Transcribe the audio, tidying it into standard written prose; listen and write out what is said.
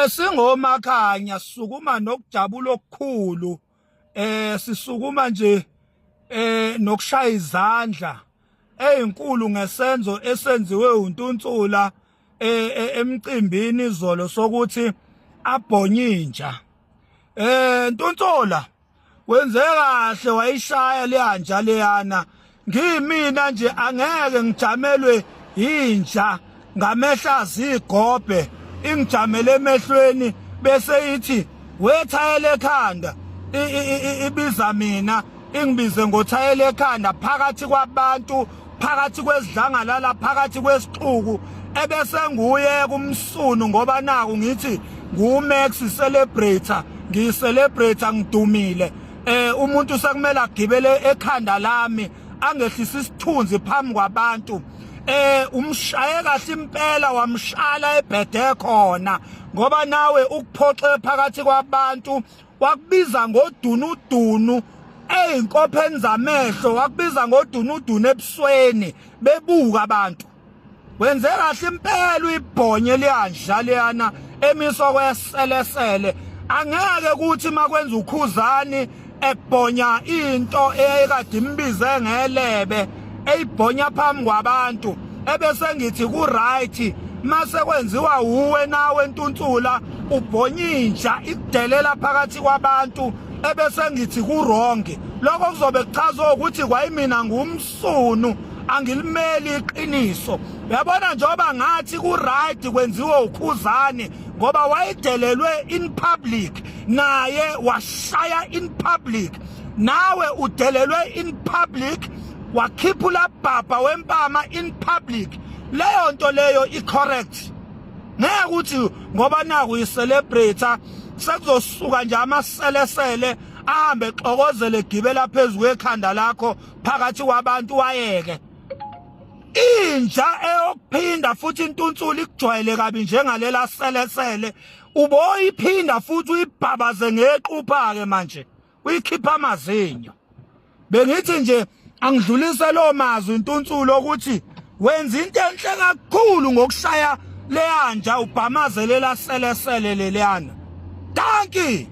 Singomakhanya sisukuma nokujabula okukhulu. Sisukuma nje nokushaya izandla ezinkulu ngesenzo esenziwe uNtuntsula emcimbini izolo sokuthi abhonyinja. Ntuntsula, wenze kahle wayishaya leyanja leyana. Ngimina nje angeke ngijamelwe inja ngamehla azigobhe, ingijamele emehlweni bese ithi wethayela ekhanda, ibiza mina, ingibize ngothayela ekhanda phakathi kwabantu, phakathi kwezidlangalala, phakathi kwesixuku, ebese nguye kumsunu, ngoba naku ngithi nguMax celebrator, ngiyicelebrate, ngidumile. Umuntu sekumele agibele ekhanda lami, angehlisa isithunzi phambi kwabantu. Umshaye kahle impela, wamshala ebhede khona, ngoba nawe ukuphoxe phakathi kwabantu, wakubiza ngodunudunu eyinkopheni zamehlo, wakubiza ngodunudunu ebusweni bebuka abantu. Wenze kahle impela, uyibhonye liyanja leyana emiswa kweselesele. Angeke kuthi makwenza uKhuzani ebhonya into eyayikade imbize ngelebe, eyibhonya phambi kwabantu, ebese ngithi ku right. Mase kwenziwa uwe nawe Ntuntsula, ubhonya inja ikudelela phakathi kwabantu, ebese ngithi ku wrong. Lokho kuzobe kuchaza ukuthi kwayimina ngumsunu, angilimeli iqiniso. Uyabona, njengoba ngathi ku right kwenziwe uKhuzani ngoba wayedelelwe in public, naye washaya in public, nawe udelelwe in public, wakhiphula bhabha wempama in public, leyo nto leyo i correct. Ngeke ukuthi ngoba naku uyicelebrate sekuzosuka nje amaselesele ahambe exokozele egibela phezulu kwekhanda lakho phakathi kwabantu, wayeke inja eyokuphinda futhi intuntsula ikujwayele kabi njengalela selesele, uboyiphinda futhi uyibhabaze ngequpha ke manje, uyikhipha amazinyo. Bengithi nje angidlulise lo mazwi, Ntuntsulo, ukuthi wenza into enhle kakhulu ngokushaya leyanja, ubhamaze lela selesele leliyana. Dankie.